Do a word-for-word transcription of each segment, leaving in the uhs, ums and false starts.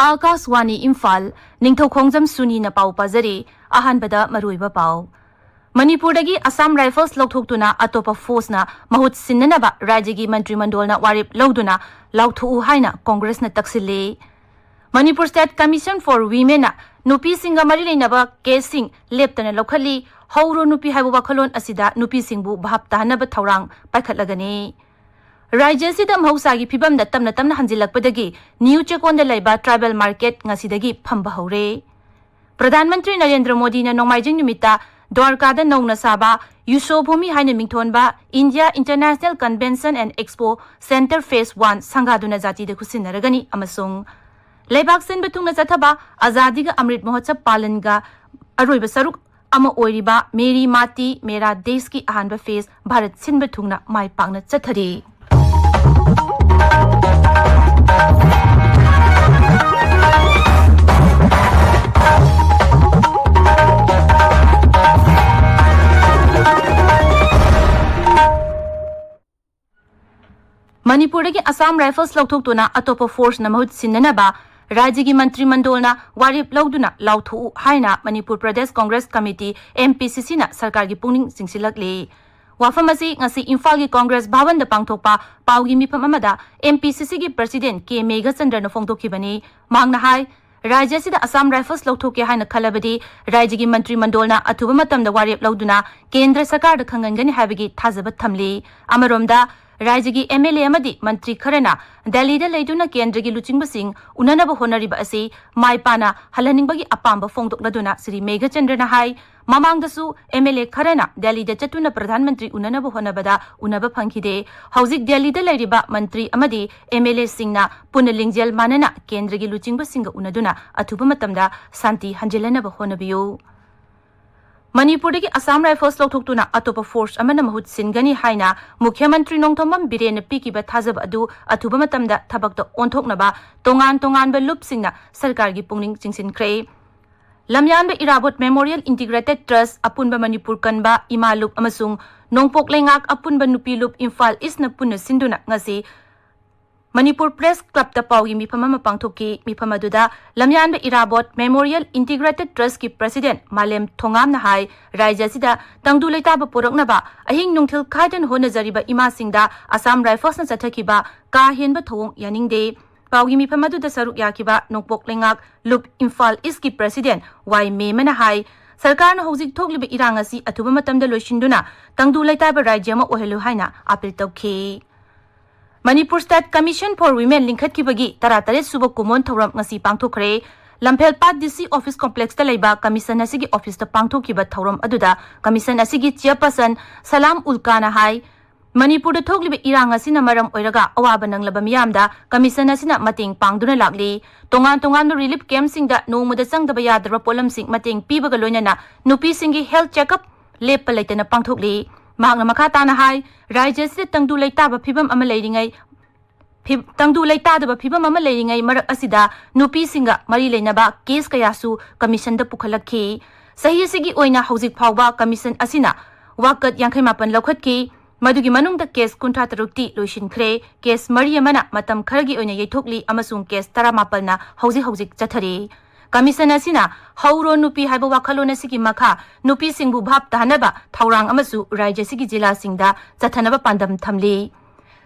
ꯑꯥꯀꯥꯁꯋꯥꯅꯤ ꯏꯝꯐꯥꯜ, ꯅꯤꯡꯊꯧꯈꯣꯡꯖꯝ ꯁꯨꯅꯤꯅ ꯄꯥꯎ ꯄꯥꯖꯔꯤ꯫ ꯑꯍꯥꯟꯕꯗ ꯃꯔꯨꯑꯣꯏꯕ ꯄꯥꯎ꯫ ꯃꯅꯤꯄꯨꯔꯗꯒꯤ ꯑꯁꯥꯝ ꯔꯥꯏꯐꯜꯁ ꯂꯧꯊꯣꯛꯇꯨꯅ ꯑꯇꯣꯞꯄ ꯐꯣꯔꯁꯅ ꯃꯍꯨꯠ ꯁꯤꯟꯅꯅꯕ ꯔꯥꯖ꯭ꯌꯒꯤ ꯃꯟꯇ꯭ꯔꯤꯃꯟꯗꯣꯜꯅ ꯋꯥꯔꯦꯞ ꯂꯧꯗꯨꯅ ꯂꯥꯎꯊꯣꯛꯎ ꯍꯥꯏꯅ ꯀꯣꯡꯒ꯭ꯔꯦꯁꯅ ꯇꯛꯁꯤꯜꯂꯤ꯫ ꯃꯅꯤꯄꯨꯔ ꯁ꯭ꯇꯦꯠ ꯀꯃꯤꯁꯟ ꯐꯣꯔ ꯋꯤꯃꯦꯟꯅ ꯅꯨꯄꯤꯁꯤꯡꯒ ꯃꯔꯤ ꯂꯩꯅꯕ ꯀꯦꯁꯁꯤꯡ ꯂꯦꯞꯇꯅ ꯂꯧꯈꯠꯂꯤ꯫ ꯍꯧꯔꯣ ꯅꯨꯄꯤ ꯍꯥꯏꯕ ꯋꯥꯈꯜꯂꯣꯟ ꯑꯁꯤꯗ ꯅꯨꯄꯤꯁꯤꯡꯕꯨ ꯚꯥꯞ ꯇꯥꯍꯟꯅꯕ ꯊꯧꯔꯥꯡ ꯄꯥꯏꯈꯠꯂꯒꯅꯤ꯫ ꯔꯥꯖ꯭ꯌ ꯑꯁꯤꯗ ꯃꯍꯧꯁꯥꯒꯤ ꯐꯤꯕꯝꯗ ꯇꯞꯅ ꯇꯞꯅ ꯍꯟꯖꯤꯜꯂꯛꯄꯗꯒꯤ ꯅ꯭ꯌꯨ ꯆꯦꯀꯣꯟꯗ ꯂꯩꯕ ꯇ꯭ꯔꯥꯏꯕꯦꯜ ꯃꯥꯔꯀꯦꯠ ꯉꯁꯤꯗꯒꯤ ꯐꯝꯕ ꯍꯧꯔꯦ꯫ ꯄ꯭ꯔꯙꯥꯟ ꯃꯟꯇ꯭ꯔꯤ ꯅꯔꯦꯟꯗ꯭ꯔ ꯃꯣꯗꯤꯅ ꯅꯣꯡꯃꯥꯏꯖꯤꯡ ꯅꯨꯃꯤꯠꯇ ꯗ꯭ꯋꯥꯔꯀꯥꯗ ꯅꯧꯅ ꯁꯥꯕ ꯌꯨꯁꯣꯚꯨꯃꯤ ꯍꯥꯏꯅ ꯃꯤꯡꯊꯣꯟꯕ India international convention and expo centre phase one ꯁꯪꯒꯥꯗꯨꯅ ꯖꯥꯇꯤꯗ ꯈꯨꯠꯁꯤꯟꯅꯔꯒꯅꯤ ꯑꯃꯁꯨꯡ ꯂꯩꯕꯥꯛ ꯁꯤꯟꯕ ꯊꯨꯡꯅ ꯆꯠꯊꯕ ꯑꯖꯥꯗꯤꯒ ꯑꯃ꯭ꯔꯤꯠ ꯃꯍꯣꯠꯁꯕ ꯄꯥꯂꯟꯒ ꯑꯔꯣꯏꯕ ꯁꯔꯨꯛ ꯑꯃ ꯑꯣꯏꯔꯤꯕ ꯃꯦꯔꯤ ꯃꯥꯇꯤ ꯃꯦꯔꯥ ꯗꯦꯁꯀꯤ ꯑꯍꯥꯟꯕ ꯐꯦꯁ ꯚꯥꯔꯠ ꯁꯤꯟꯕ ꯊꯨꯡꯅ ꯃꯥꯏ ꯄꯥꯛꯅ ꯆꯠꯊꯔꯤ꯫ ꯃꯅꯤꯄꯨꯔꯗꯒꯤ ꯑꯁꯥꯝ ꯔꯥꯏꯐꯜꯁ ꯂꯧꯊꯣꯛꯇꯨꯅ ꯑꯇꯣꯞꯄ ꯐꯣꯔꯁꯅ ꯃꯍꯨꯠ ꯁꯤꯟꯅꯅꯕ ꯔꯥꯖ꯭ꯌꯒꯤ ꯃꯟꯇ꯭ꯔꯤ ꯃꯟꯗꯣꯜꯅ ꯋꯥꯔꯦꯞ ꯂꯧꯗꯨꯅ ꯂꯥꯎꯊꯣꯛꯎ ꯍꯥꯏꯅ Manipur Pradesh Congress committee, M P ꯁꯤ ꯁꯤꯅ ꯁꯔꯀꯥꯔꯒꯤ ꯄꯨꯛꯅꯤꯡ ꯆꯤꯡꯁꯤꯜꯂꯛꯂꯤ꯫ ꯋꯥꯐꯝ ꯑꯁꯤ ꯉꯁꯤ ꯏꯝꯐꯥꯜꯒꯤ ꯀꯣꯡꯒ꯭ꯔꯦꯁ ꯚꯕꯟꯗ ꯄꯥꯡꯊꯣꯛꯄ ꯄꯥꯎꯒꯤ ꯃꯤꯐꯝ ꯑꯃꯗ ꯑꯦꯝ ꯄꯤ ꯁꯤ ꯁꯤꯒꯤ ꯄ꯭ꯔꯁꯤꯗꯦꯟꯠ ꯀꯦ ꯃꯦꯘꯆꯟꯗ꯭ꯔꯅ ꯐꯣꯡꯗꯣꯛꯈꯤꯕꯅꯤ꯫ ꯃꯍꯥꯛꯅ ꯍꯥꯏ, ꯔꯥꯖ꯭ꯌ ꯑꯁꯤꯗ ꯑꯁꯥꯝ ꯔꯥꯏꯐꯜꯁ ꯂꯧꯊꯣꯛꯀꯦ ꯍꯥꯏꯅ ꯈꯜꯂꯕꯗꯤ ꯔꯥꯖ꯭ꯌꯒꯤ ꯃꯟꯇ꯭ꯔꯤ ꯃꯟꯗꯣꯜꯅ ꯑꯊꯨꯕ ꯃꯇꯝꯗ ꯋꯥꯔꯦꯞ ꯂꯧꯗꯨꯅ ꯀꯦꯟꯗ꯭ꯔ ꯁꯔꯀꯥꯔꯗ ꯈꯪꯍꯟꯒꯅꯤ ꯍꯥꯏꯕꯒꯤ ꯊꯥꯖꯕ ꯊꯝꯂꯤ꯫ ꯑꯃꯔꯣꯝꯗ, ꯔꯥꯖ꯭ꯌꯒꯤ ꯑꯦꯝ ꯑꯦꯜ ꯑꯦ ꯑꯃꯗꯤ ꯃꯟꯇ꯭ꯔꯤ ꯈꯔꯅ ꯗꯦꯜꯂꯤꯗ ꯂꯩꯗꯨꯅ ꯀꯦꯟꯗ꯭ꯔꯒꯤ ꯂꯨꯆꯤꯡꯕꯁꯤꯡ ꯎꯅꯅꯕ ꯍꯣꯠꯅꯔꯤꯕ ꯑꯁꯤ ꯃꯥꯏ ꯄꯥꯛꯅ ꯍꯜꯍꯟꯅꯤꯡꯕꯒꯤ ꯑꯄꯥꯝꯕ ꯐꯣꯡꯗꯣꯛꯂꯗꯨꯅ ꯁ꯭ꯔꯤ ꯃꯦꯘꯆꯟꯗ꯭ꯔꯅ ꯍꯥꯏ, ꯃꯃꯥꯡꯗꯁꯨ ꯑꯦꯝ ꯑꯦꯜ ꯑꯦ ꯈꯔꯅ ꯗꯦꯜꯂꯤꯗ ꯆꯠꯇꯨꯅ ꯄ꯭ꯔꯙꯥꯟ ꯃꯟꯇ꯭ꯔꯤ ꯎꯅꯅꯕ ꯍꯣꯠꯅꯕꯗ ꯎꯅꯕ ꯐꯪꯈꯤꯗꯦ꯫ ꯍꯧꯖꯤꯛ ꯗꯦꯜꯂꯤꯗ ꯂꯩꯔꯤꯕ ꯃꯟꯇ꯭ꯔꯤ ꯑꯃꯗꯤ ꯑꯦꯝ ꯑꯦꯜ ꯑꯦꯁꯤꯡꯅ ꯄꯨꯟꯅ ꯂꯤꯡꯖꯦꯜ ꯃꯥꯟꯅꯅ ꯀꯦꯟꯗ꯭ꯔꯒꯤ ꯂꯨꯆꯤꯡꯕꯁꯤꯡꯒ ꯎꯅꯗꯨꯅ ꯑꯊꯨꯕ ꯃꯇꯝꯗ ꯁꯥꯟꯇꯤ ꯍꯟꯖꯤꯜꯍꯟꯅꯕ ꯍꯣꯠꯅꯕꯤꯌꯨ꯫ ꯃꯅꯤꯄꯨꯔꯗꯒꯤ ꯑꯁꯥꯝ ꯔꯥꯏꯐꯜꯁ ꯂꯧꯊꯣꯛꯇꯨꯅ ꯑꯇꯣꯞꯄ ꯐꯣꯔꯁ ꯑꯃꯅ ꯃꯍꯨꯠ ꯁꯤꯟꯒꯅꯤ ꯍꯥꯏꯅ ꯃꯨꯈ꯭ꯌ ꯃꯟꯇ꯭ꯔꯤ ꯅꯣꯡꯊꯣꯝꯕꯝ ꯕꯤꯔꯦꯟꯅ ꯄꯤꯈꯤꯕ ꯊꯥꯖꯕ ꯑꯗꯨ ꯑꯊꯨꯕ ꯃꯇꯝꯗ ꯊꯕꯛꯇ ꯑꯣꯟꯊꯣꯛꯅꯕ ꯇꯣꯉꯥꯟ ꯇꯣꯉꯥꯟꯕ ꯂꯨꯞꯁꯤꯡꯅ ꯁꯔꯀꯥꯔꯒꯤ ꯄꯨꯛꯅꯤꯡ ꯆꯤꯡꯁꯤꯟꯈ꯭ꯔꯦ꯫ ꯂꯝꯌꯥꯟꯕ ꯏꯔꯥꯕꯣꯠ ꯃꯦꯃꯣꯔꯤꯌꯦꯜ ꯏꯟꯇꯤꯒ꯭ꯔꯦꯇꯦꯗ ꯇ꯭ꯔꯁ, ꯑꯄꯨꯟꯕ ꯃꯅꯤꯄꯨꯔ ꯀꯟꯕ ꯏꯃꯥ ꯂꯨꯞ ꯑꯃꯁꯨꯡ ꯅꯣꯡꯄꯣꯛ ꯂꯩꯉꯥꯛ ꯑꯄꯨꯟꯕ ꯅꯨꯄꯤ ꯂꯨꯞ ꯏꯝꯐꯥꯜ ꯏꯁꯅ ꯄꯨꯟꯅ ꯁꯤꯟꯗꯨꯅ ꯉꯁꯤ ꯃꯅꯤꯄꯨꯔ ꯄ꯭ꯔꯦꯁ ꯀ꯭ꯂꯕꯇ ꯄꯥꯎꯒꯤ ꯃꯤꯐꯝ ꯑꯃ ꯄꯥꯡꯊꯣꯛꯈꯤ꯫ ꯃꯤꯐꯝ ꯑꯗꯨꯗ ꯂꯝꯌꯥꯟꯕ ꯏꯔꯥꯕꯣꯠ ꯃꯦꯃꯣꯔꯤꯌꯦꯜ ꯏꯟꯇꯤꯒ꯭ꯔꯦꯇꯦꯗ ꯇ꯭ꯔꯁꯀꯤ ꯄ꯭ꯔꯁꯤꯗꯦꯟꯠ ꯃꯥꯂꯦꯝ ꯊꯣꯉꯥꯝꯅ ꯍꯥꯏ, ꯔꯥꯖ꯭ꯌ ꯑꯁꯤꯗ ꯇꯪꯗꯨ ꯂꯩꯇꯥꯕ ꯄꯨꯔꯛꯅꯕ ꯑꯍꯤꯡ ꯅꯨꯡꯊꯤꯜ ꯈꯥꯏꯗꯅ ꯍꯣꯠꯅꯖꯔꯤꯕ ꯏꯃꯥꯁꯤꯡꯗ ꯑꯁꯥꯝ ꯔꯥꯏꯐꯜꯁꯅ ꯆꯠꯊꯈꯤꯕ ꯀꯥ ꯍꯦꯟꯕ ꯊꯧꯑꯣꯡ ꯌꯥꯅꯤꯡꯗꯦ꯫ ꯄꯥꯎꯒꯤ ꯃꯤꯐꯝ ꯑꯗꯨꯗ ꯁꯔꯨꯛ ꯌꯥꯈꯤꯕ ꯅꯣꯡꯄꯣꯛ ꯂꯩꯉꯥꯛ ꯂꯨꯞ ꯏꯝꯐꯥꯜ ꯏꯁꯀꯤ ꯄ꯭ꯔꯁꯤꯗꯦꯟꯠ ꯋꯥꯏ ꯃꯦꯃꯅ ꯍꯥꯏ, ꯁꯔꯀꯥꯔꯅ ꯍꯧꯖꯤꯛ ꯊꯣꯛꯂꯤꯕ ꯏꯔꯥꯡ ꯑꯁꯤ ꯑꯊꯨꯕ ꯃꯇꯝꯗ ꯂꯣꯏꯁꯤꯟꯗꯨꯅ ꯇꯪꯗꯨ ꯂꯩꯇꯥꯕ ꯔꯥꯖ꯭ꯌ ꯑꯃ ꯑꯣꯏꯍꯜꯂꯨ ꯍꯥꯏꯅ ꯑꯥꯄꯤꯜ ꯇꯧꯈꯤ꯫ Manipur state commission for women ꯂꯤꯡꯈꯠꯈꯤꯕꯒꯤ ꯇꯔꯥꯇꯔꯦꯠ ꯁꯨꯕ ꯀꯨꯝꯑꯣꯟ ꯊꯧꯔꯝ ꯉꯁꯤ ꯄꯥꯡꯊꯣꯛꯈ꯭ꯔꯦ꯫ ꯂꯝꯐꯦꯜꯄꯥꯠ ꯗꯤ ꯁꯤ ꯑꯣꯐꯤꯁ ꯀꯣꯝꯄ꯭ꯂꯦꯛꯁꯇ ꯂꯩꯕ ꯀꯃꯤꯁꯟ ꯑꯁꯤꯒꯤ ꯑꯣꯐꯤꯁꯇ ꯄꯥꯡꯊꯣꯛꯈꯤꯕ ꯊꯧꯔꯝ ꯑꯗꯨꯗ ꯀꯃꯤꯁꯟ ꯑꯁꯤꯒꯤ ꯆꯤꯌꯔꯄꯔꯁꯟ ꯁꯂꯥꯝ ꯎꯜꯀꯥꯅ ꯍꯥꯏ, ꯃꯅꯤꯄꯨꯔꯗ ꯊꯣꯛꯂꯤꯕ ꯏꯔꯥꯡ ꯑꯁꯤꯅ ꯃꯔꯝ ꯑꯣꯏꯔꯒ ꯑꯋꯥꯕ ꯅꯪꯂꯕ ꯃꯤꯌꯥꯝꯗ ꯀꯃꯤꯁꯟ ꯑꯁꯤꯅ ꯃꯇꯦꯡ ꯄꯥꯡꯗꯨꯅ ꯂꯥꯛꯂꯤ꯫ ꯇꯣꯉꯥꯟ ꯇꯣꯉꯥꯟꯕ ꯔꯤꯂꯤꯐ ꯀꯦꯝꯞꯁꯤꯡꯗ ꯅꯣꯡꯃꯗ ꯆꯪꯗꯕ ꯌꯥꯗ꯭ꯔꯕ ꯄꯣꯠꯂꯝꯁꯤꯡ ꯃꯇꯦꯡ ꯄꯤꯕꯒ ꯂꯣꯏꯅꯅ ꯅꯨꯄꯤꯁꯤꯡꯒꯤ ꯍꯦꯜꯊ ꯆꯦꯛꯑꯞ ꯂꯦꯞꯄ ꯂꯩꯇꯅ ꯄꯥꯡꯊꯣꯛꯂꯤ꯫ ꯃꯍꯥꯛꯅ ꯃꯈꯥ ꯇꯥꯅ ꯍꯥꯏ, ꯔꯥꯖ꯭ꯌ ꯑꯁꯤꯗ ꯇꯪꯗꯨ ꯂꯩꯇꯥꯕ ꯐꯤꯕꯝ ꯑꯃ ꯂꯩꯔꯤꯉꯩ, ꯐꯤ-, ꯇꯪꯗꯨ ꯂꯩꯇꯥꯗꯕ ꯐꯤꯕꯝ ꯑꯃ ꯂꯩꯔꯤꯉꯩ ꯃꯔꯛ ꯑꯁꯤꯗ ꯅꯨꯄꯤꯁꯤꯡꯒ ꯃꯔꯤ ꯂꯩꯅꯕ ꯀꯦꯁ ꯀꯌꯥꯁꯨ ꯀꯃꯤꯁꯟꯗ ꯄꯨꯈꯠꯂꯛꯈꯤ꯫ ꯆꯍꯤ ꯑꯁꯤꯒꯤ ꯑꯣꯏꯅ ꯍꯧꯖꯤꯛ ꯐꯥꯎꯕ ꯀꯃꯤꯁꯟ ꯑꯁꯤꯅ ꯋꯥꯀꯠ ꯌꯥꯡꯈꯩ ꯃꯥꯄꯟ ꯂꯧꯈꯠꯈꯤ꯫ ꯃꯗꯨꯒꯤ ꯃꯅꯨꯡꯗ ꯀꯦꯁ ꯀꯨꯟꯊ꯭ꯔꯥ ꯇꯔꯨꯛꯇꯤ ꯂꯣꯏꯁꯤꯟꯈ꯭ꯔꯦ꯫ ꯀꯦꯁ ꯃꯔꯤ ꯑꯃꯅ ꯃꯇꯝ ꯈꯔꯒꯤ ꯑꯣꯏꯅ ꯌꯩꯊꯣꯛꯂꯤ ꯑꯃꯁꯨꯡ ꯀꯦꯁ ꯇꯔꯥꯃꯥꯄꯟꯅ ꯍꯧꯖꯤꯛ ꯍꯧꯖꯤꯛ ꯆꯠꯊꯔꯤ꯫ ꯀꯃꯤꯁꯟ ꯑꯁꯤꯅ ꯍꯧꯔꯣ ꯅꯨꯄꯤ ꯍꯥꯏꯕ ꯋꯥꯈꯜꯂꯣꯟ ꯑꯁꯤꯒꯤ ꯃꯈꯥ ꯅꯨꯄꯤꯁꯤꯡꯕꯨ ꯚꯥꯞ ꯇꯥꯍꯟꯅꯕ ꯊꯧꯔꯥꯡ ꯑꯃꯁꯨ ꯔꯥꯖ꯭ꯌ ꯑꯁꯤꯒꯤ ꯖꯤꯂꯥꯁꯤꯡꯗ ꯆꯠꯊꯅꯕ ꯄꯥꯟꯗꯝ ꯊꯝꯂꯤ꯫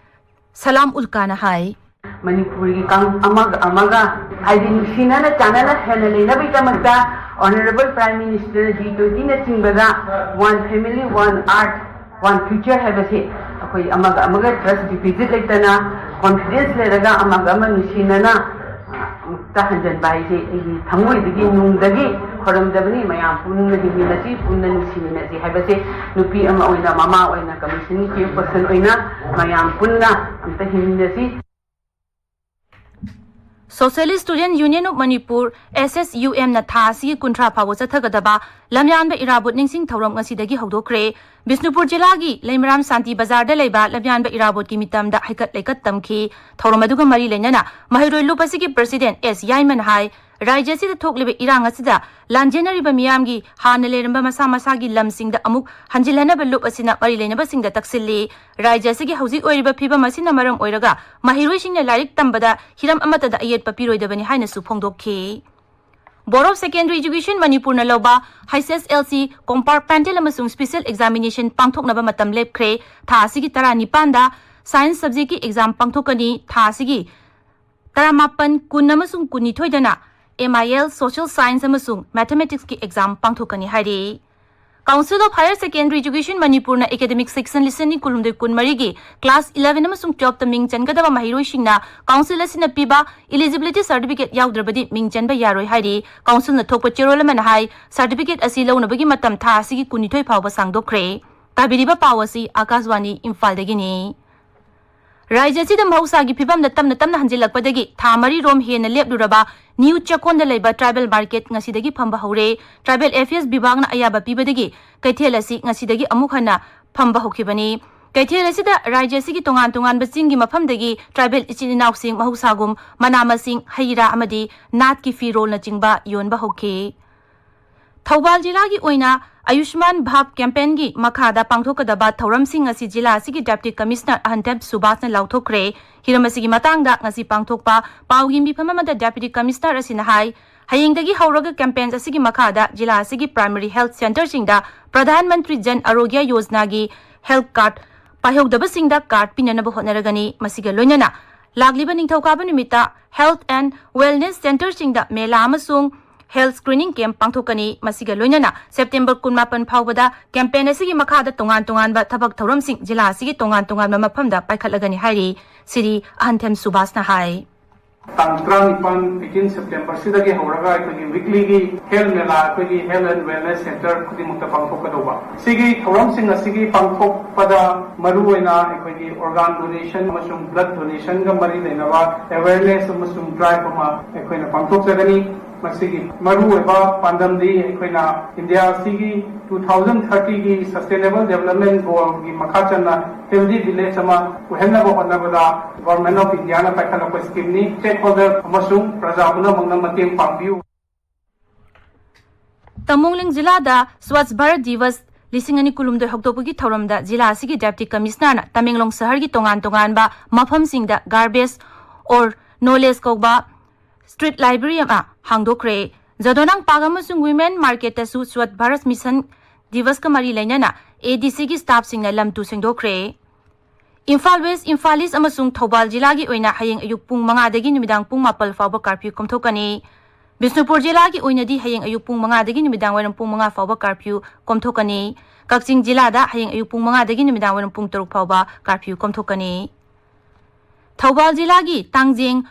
ꯁꯂꯥꯝ ꯎꯜꯀꯥꯅ ꯍꯥꯏ꯫ ꯃꯅꯤꯄꯨꯔꯒꯤ ꯀꯥꯡ-, ꯑꯃꯒ ꯑꯃꯒ ꯍꯥꯏꯗꯤ ꯅꯨꯡꯁꯤꯅꯅ ꯆꯥꯟꯅꯅ ꯍꯦꯟꯅ ꯂꯩꯅꯕꯒꯤꯗꯃꯛꯇ Honourable Prime Minister G twenty ꯅꯆꯤꯡꯕꯗ One Family, One Earth, One Future ꯍꯥꯏꯕꯁꯤ ꯑꯩꯈꯣꯏ ꯑꯃꯒ ꯑꯃꯒ ꯇ꯭ꯔꯁ ꯗꯤꯐꯤꯁꯤꯠ ꯂꯩꯇꯅ, ꯀꯣꯟꯐꯤꯗꯦꯟꯁ ꯂꯩꯔꯒ ꯑꯃꯒ ꯑꯃ ꯅꯨꯡꯁꯤꯅꯅ, ꯑ, ꯑꯃꯨꯛꯇ ꯍꯟꯖꯟꯕ ꯍꯥꯏꯁꯦ ꯑꯩꯒꯤ ꯊꯃꯣꯏꯗꯒꯤ, ꯅꯨꯡꯗꯒꯤ ꯈꯣꯏꯔꯝꯖꯕꯅꯤ꯫ ꯃꯌꯥꯝ ꯄꯨꯟꯅ ꯍꯤꯡꯃꯤꯟꯅꯁꯤ, ꯄꯨꯟꯅ ꯅꯨꯡꯁꯤꯃꯤꯟꯅꯁꯤ ꯍꯥꯏꯕꯁꯦ ꯅꯨꯄꯤ ꯑꯃ ꯑꯣꯏꯅ, ꯃꯃꯥ ꯑꯣꯏꯅ, ꯀꯃꯤꯁꯟꯒꯤ ꯆꯤꯌꯔꯄꯔꯁꯟ ꯑꯣꯏꯅ ꯃꯌꯥꯝ ꯄꯨꯟꯅ ꯑꯝꯇ ꯍꯤꯡꯃꯤꯟꯅꯁꯤ꯫ Socialist Student Union of Manipur, S S U M ꯅ ꯊꯥ ꯑꯁꯤꯒꯤ ꯀꯨꯟꯊ꯭ꯔꯥ ꯐꯥꯎꯕ ꯆꯠꯊꯒꯗꯕ ꯂꯝꯌꯥꯟꯕ ꯏꯔꯥꯕꯣꯠ ꯅꯤꯡꯁꯤꯡ ꯊꯧꯔꯝ ꯉꯁꯤꯗꯒꯤ ꯍꯧꯗꯣꯛꯈ꯭ꯔꯦ꯫ ꯕꯤꯁꯅꯨꯄꯨꯔ ꯖꯤꯂꯥꯒꯤ ꯂꯩꯃꯔꯥꯝ ꯁꯥꯟꯇꯤ ꯕꯖꯥꯔꯗ ꯂꯩꯕ ꯂꯝꯌꯥꯟꯕ ꯏꯔꯥꯕꯣꯠꯀꯤ ꯃꯤꯇꯝꯗ ꯍꯩꯀꯠ ꯂꯩꯀꯠ ꯇꯝꯈꯤ꯫ ꯊꯧꯔꯝ ꯑꯗꯨꯒ ꯃꯔꯤ ꯂꯩꯅꯅ ꯃꯍꯩꯔꯣꯏ ꯂꯨꯞ ꯑꯁꯤꯒꯤ ꯄ꯭ꯔꯁꯤꯗꯦꯟꯠ ꯑꯦꯁ ꯌꯥꯏꯃꯟ ꯍꯥꯏ, ꯔꯥꯖ꯭ꯌ ꯑꯁꯤꯗ ꯊꯣꯛꯂꯤꯕ ꯏꯔꯥꯡ ꯑꯁꯤꯗ ꯂꯥꯟꯖꯦꯟꯅꯔꯤꯕ ꯃꯤꯌꯥꯝꯒꯤ ꯍꯥꯟꯅ ꯂꯩꯔꯝꯕ ꯃꯁꯥ ꯃꯁꯥꯒꯤ ꯂꯝꯁꯤꯡꯗ ꯑꯃꯨꯛ ꯍꯟꯖꯤꯜꯍꯟꯅꯕ ꯂꯨꯞ ꯑꯁꯤꯅ ꯃꯔꯤ ꯂꯩꯅꯕꯁꯤꯡꯗ ꯇꯛꯁꯤꯜꯂꯤ꯫ ꯔꯥꯖ꯭ꯌ ꯑꯁꯤꯒꯤ ꯍꯧꯖꯤꯛ ꯑꯣꯏꯔꯤꯕ ꯐꯤꯕꯝ ꯑꯁꯤꯅ ꯃꯔꯝ ꯑꯣꯏꯔꯒ ꯃꯍꯩꯔꯣꯏꯁꯤꯡꯅ ꯂꯥꯏꯔꯤꯛ ꯇꯝꯕꯗ ꯍꯤꯔꯝ ꯑꯃꯠꯇꯗ ꯑꯌꯦꯠꯄ ꯄꯤꯔꯣꯏꯗꯕꯅꯤ ꯍꯥꯏꯅꯁꯨ ꯐꯣꯡꯗꯣꯛꯈꯤ꯫ Board of Secondary Education ꯃꯅꯤꯄꯨꯔꯅ ꯂꯧꯕ H S L C compartmental ꯑꯃꯁꯨꯡ special examination ꯄꯥꯡꯊꯣꯛꯅꯕ ꯃꯇꯝ ꯂꯦꯞꯈ꯭ꯔꯦ꯫ ꯊꯥ ꯑꯁꯤꯒꯤ ꯇꯔꯥꯅꯤꯄꯥꯟꯗ science subjectꯀꯤ exam ꯄꯥꯡꯊꯣꯛꯀꯅꯤ꯫ ꯊꯥ ꯑꯁꯤꯒꯤ ꯇꯔꯥꯃꯥꯄꯟ, ꯀꯨꯟ ꯑꯃꯁꯨꯡ ꯀꯨꯟꯅꯤꯊꯣꯏꯗꯅ M I L, social science ꯑꯃꯁꯨꯡ mathematicsꯀꯤ exam ꯄꯥꯡꯊꯣꯛꯀꯅꯤ ꯍꯥꯏꯔꯤ꯫ Council of Higher Secondary Education ꯃꯅꯤꯄꯨꯔꯅ academic session ꯂꯤꯁꯤꯡ ꯑꯅꯤ ꯀꯨꯟꯍꯨꯝꯗꯣꯏ ꯀꯨꯟꯃꯔꯤꯒꯤ class eleven ꯑꯃꯁꯨꯡ twelfth ꯇ ꯃꯤꯡ ꯆꯟꯒꯗꯕ ꯃꯍꯩꯔꯣꯏꯁꯤꯡꯅ council ꯑꯁꯤꯅ ꯄꯤꯕ eligibility certificate ꯌꯥꯎꯗ꯭ꯔꯕꯗꯤ ꯃꯤꯡ ꯆꯟꯕ ꯌꯥꯔꯣꯏ ꯍꯥꯏꯔꯤ꯫ Councilꯅ ꯊꯣꯛꯄ ꯆꯦꯔꯣꯜ ꯑꯃꯅ ꯍꯥꯏ, certificate ꯑꯁꯤ ꯂꯧꯅꯕꯒꯤ ꯃꯇꯝ ꯊꯥ ꯑꯁꯤꯒꯤ ꯀꯨꯟꯅꯤꯊꯣꯏ ꯐꯥꯎꯕ ꯁꯥꯡꯗꯣꯛꯈ꯭ꯔꯦ꯫ ꯇꯥꯕꯤꯔꯤꯕ ꯄꯥꯎ ꯑꯁꯤ ꯑꯥꯀꯥꯁꯕꯥꯅꯤ ꯏꯝꯐꯥꯜꯗꯒꯤꯅꯤ꯫ ꯔꯥꯖ꯭ꯌ ꯑꯁꯤꯗ ꯃꯍꯧꯁꯥꯒꯤ ꯐꯤꯕꯝꯗ ꯇꯞꯅ ꯇꯞꯅ ꯍꯟꯖꯤꯜꯂꯛꯄꯗꯒꯤ ꯊꯥ ꯃꯔꯤ ꯔꯣꯝ ꯍꯦꯟꯅ ꯂꯦꯞꯂꯨꯔꯕ ꯅ꯭ꯌꯨ ꯆꯦꯛꯀꯣꯟꯗ ꯂꯩꯕ tribal market ꯉꯁꯤꯗꯒꯤ ꯐꯝꯕ ꯍꯧꯔꯦ꯫ Tribal Affairs ꯕꯤꯚꯥꯒꯅ ꯑꯌꯥꯕ ꯄꯤꯕꯗꯒꯤ ꯀꯩꯊꯦꯜ ꯑꯁꯤ ꯉꯁꯤꯗꯒꯤ ꯑꯃꯨꯛ ꯍꯟꯅ ꯐꯝꯕ ꯍꯧꯈꯤꯕꯅꯤ꯫ ꯀꯩꯊꯦꯜ ꯑꯁꯤꯗ ꯔꯥꯖ꯭ꯌ ꯑꯁꯤꯒꯤ ꯇꯣꯉꯥꯟ ꯇꯣꯉꯥꯟꯕ ꯆꯤꯡꯒꯤ ꯃꯐꯝꯗꯒꯤ tribal ꯏꯆꯤꯟ ꯏꯅꯥꯎꯁꯤꯡ ꯃꯍꯧꯁꯥꯒꯨꯝ ꯃꯅꯥ ꯃꯁꯤꯡ, ꯍꯩ ꯔꯥ ꯑꯃꯗꯤ ꯅꯥꯠꯀꯤ ꯐꯤꯔꯣꯜꯅꯆꯤꯡꯕ ꯌꯣꯟꯕ ꯍꯧꯈꯤ꯫ ꯊꯧꯕꯥꯜ ꯖꯤꯂꯥꯒꯤ ꯑꯣꯏꯅ ꯑꯌꯨꯁꯃꯥꯟ ꯚꯥꯕ campaignꯒꯤ ꯃꯈꯥꯗ ꯄꯥꯡꯊꯣꯛꯀꯗꯕ ꯊꯧꯔꯝꯁꯤꯡ ꯑꯁꯤ ꯖꯤꯂꯥ ꯑꯁꯤꯒꯤ Deputy Commissioner ꯑꯍꯟꯊꯦꯝ ꯁꯨꯕꯥꯁꯅ ꯂꯥꯎꯊꯣꯛꯈ꯭ꯔꯦ꯫ ꯍꯤꯔꯝ ꯑꯁꯤꯒꯤ ꯃꯇꯥꯡꯗ ꯉꯁꯤ ꯄꯥꯡꯊꯣꯛꯄ ꯄꯥꯎꯒꯤ ꯃꯤꯐꯝ ꯑꯃꯗ Deputy Commissioner ꯑꯁꯤꯅ ꯍꯥꯏ, ꯍꯌꯦꯡꯗꯒꯤ ꯍꯧꯔꯒ campaign ꯑꯁꯤꯒꯤ ꯃꯈꯥꯗ ꯖꯤꯂꯥ ꯑꯁꯤꯒꯤ primary health centreꯁꯤꯡꯗ ꯄ꯭ꯔꯙꯥꯟ ꯃꯟꯇ꯭ꯔꯤ ꯖꯟ ꯑꯥꯔꯣꯒ꯭ꯌ ꯌꯣꯖꯅꯥꯒꯤ health card ꯄꯥꯏꯍꯧꯗꯕꯁꯤꯡꯗ card ꯄꯤꯅꯅꯕ ꯍꯣꯠꯅꯔꯒꯅꯤ꯫ ꯃꯁꯤꯒ ꯂꯣꯏꯅꯅ ꯂꯥꯛꯂꯤꯕ ꯅꯤꯡꯊꯧꯀꯥꯕ ꯅꯨꯃꯤꯠꯇ health and wellness centreꯁꯤꯡꯗ ꯃꯦꯂꯥ ꯑꯃꯁꯨꯡ health screening camp ꯄꯥꯡꯊꯣꯛꯀꯅꯤ꯫ ꯃꯁꯤꯒ ꯂꯣꯏꯅꯅ September ꯀꯨꯟꯃꯥꯄꯟ ꯐꯥꯎꯕꯗ campaign ꯑꯁꯤꯒꯤ ꯃꯈꯥꯗ ꯇꯣꯉꯥꯟ ꯇꯣꯉꯥꯟꯕ ꯊꯕꯛ ꯊꯧꯔꯝꯁꯤꯡ ꯖꯤꯂꯥ ꯑꯁꯤꯒꯤ ꯇꯣꯉꯥꯟ ꯇꯣꯉꯥꯟꯕ ꯃꯐꯝꯗ ꯄꯥꯏꯈꯠꯂꯒꯅꯤ ꯍꯥꯏꯔꯤ ꯁ꯭ꯔꯤ ꯑꯍꯟꯊꯦꯝ ꯁꯨꯕꯥꯁꯅ ꯍꯥꯏ꯫ ꯇꯥꯡ ꯇꯔꯥꯅꯤꯄꯥꯟ, eighteen September ꯁꯤꯗꯒꯤ ꯍꯧꯔꯒ ꯑꯩꯈꯣꯏꯒꯤ weeklyꯒꯤ health ꯃꯦꯂꯥ ꯑꯩꯈꯣꯏꯒꯤ health and wellness centre ꯈꯨꯗꯤꯡꯃꯛꯇ ꯄꯥꯡꯊꯣꯛꯀꯗꯧꯕ꯫ ꯁꯤꯒꯤ ꯊꯧꯔꯝꯁꯤꯡ ꯑꯁꯤꯒꯤ ꯄꯥꯡꯊꯣꯛꯄꯗ ꯃꯔꯨꯑꯣꯏꯅ ꯑꯩꯈꯣꯏꯒꯤ organ donation ꯑꯃꯁꯨꯡ blood donationꯒ ꯃꯔꯤ ꯂꯩꯅꯕ awareness ꯑꯃꯁꯨꯡ drive ꯑꯃ ꯑꯩꯈꯣꯏꯅ ꯄꯥꯡꯊꯣꯛꯆꯒꯅꯤ꯫ ꯃꯁꯤꯒꯤ ꯃꯔꯨꯑꯣꯏꯕ ꯄꯥꯟꯗꯝꯗꯤ ꯑꯩꯈꯣꯏꯅ ꯏꯟꯗꯤꯌꯥ ꯑꯁꯤꯒꯤ two thousand thirty ꯒꯤ Sustainable Development Goal ꯒꯤ ꯃꯈꯥ ꯆꯟꯅ healthy village ꯑꯃ ꯑꯣꯏꯍꯟꯅꯕ ꯍꯣꯠꯅꯕꯗ Government of India ꯅ ꯄꯥꯏꯈꯠꯂꯛꯄ scheme ꯅꯤ꯫ Stakeholder ꯑꯃꯁꯨꯡ ꯄ꯭ꯔꯖꯥ ꯄꯨꯝꯅꯃꯛꯅ ꯃꯇꯦꯡ ꯄꯥꯡꯕꯤꯌꯨ꯫ ꯇꯃꯣꯡꯂꯤꯡ ꯖꯤꯂꯥꯗ ꯁ꯭ꯋꯥꯆ ꯚꯥꯔꯠ ꯗꯤꯋꯁ ꯂꯤꯁꯤꯡ ꯑꯅꯤ ꯀꯨꯟꯍꯨꯝꯗꯣꯏ ꯍꯧꯗꯣꯛꯄꯒꯤ ꯊꯧꯔꯝꯗ ꯖꯤꯂꯥ ꯑꯁꯤꯒꯤ Deputy Commissioner ꯅ ꯇꯃꯦꯡꯂꯣꯡ ꯁꯍꯔꯒꯤ ꯇꯣꯉꯥꯟ ꯇꯣꯉꯥꯟꯕ ꯃꯐꯝꯁꯤꯡꯗ garbage or knowledge ꯀꯧꯕ street library ꯑꯃ ꯍꯥꯡꯗꯣꯛꯈ꯭ꯔꯦ꯫ ꯖꯗꯣꯅꯥꯡ ꯄꯥꯔꯛ ꯑꯃꯁꯨꯡ Women Market ꯇꯁꯨ ꯁ꯭ꯋꯥꯆ ꯚꯥꯔꯠ ꯃꯤꯁꯟ ꯗꯤꯋꯁꯀ ꯃꯔꯤ ꯂꯩꯅꯅ A D C ꯒꯤ staff ꯁꯤꯡꯅ ꯂꯝ ꯇꯨ ꯁꯦꯡꯗꯣꯛꯈ꯭ꯔꯦ꯫ ꯏꯝꯐꯥꯜ ꯋꯦꯁ, ꯏꯝꯐꯥꯜ ꯏꯁ ꯑꯃꯁꯨꯡ ꯊꯧꯕꯥꯜ ꯖꯤꯂꯥꯒꯤ ꯑꯣꯏꯅ ꯍꯌꯦꯡ ꯑꯌꯨꯛ ꯄꯨꯡ ꯃꯉꯥꯗꯒꯤ ꯅꯨꯃꯤꯗꯥꯡ ꯄꯨꯡ ꯃꯥꯄꯜ ꯐꯥꯎꯕ curfew ꯀꯣꯝꯊꯣꯛꯀꯅꯤ꯫ ꯕꯤꯁꯅꯨꯄꯨꯔ ꯖꯤꯂꯥꯒꯤ ꯑꯣꯏꯅꯗꯤ ꯍꯌꯦꯡ ꯑꯌꯨꯛ ꯄꯨꯡ ꯃꯉꯥꯗꯒꯤ ꯅꯨꯃꯤꯗꯥꯡ ꯋꯥꯏꯔꯝ ꯄꯨꯡ ꯃꯉꯥ ꯐꯥꯎꯕ curfew ꯀꯣꯝꯊꯣꯛꯀꯅꯤ꯫ ꯀꯛꯆꯤꯡ ꯖꯤꯂꯥꯗ ꯍꯌꯦꯡ ꯑꯌꯨꯛ ꯄꯨꯡ ꯃꯉꯥꯗꯒꯤ ꯅꯨꯃꯤꯗꯥꯡ ꯋꯥꯏꯔꯝ ꯄꯨꯡ ꯇꯔꯨꯛ ꯐꯥꯎꯕ curfew ꯀꯣꯝꯊꯣꯛꯀꯅꯤ꯫ ꯊꯧꯕꯥꯜ ꯖꯤꯂꯥꯒꯤ ꯇꯥꯡꯖꯦꯡ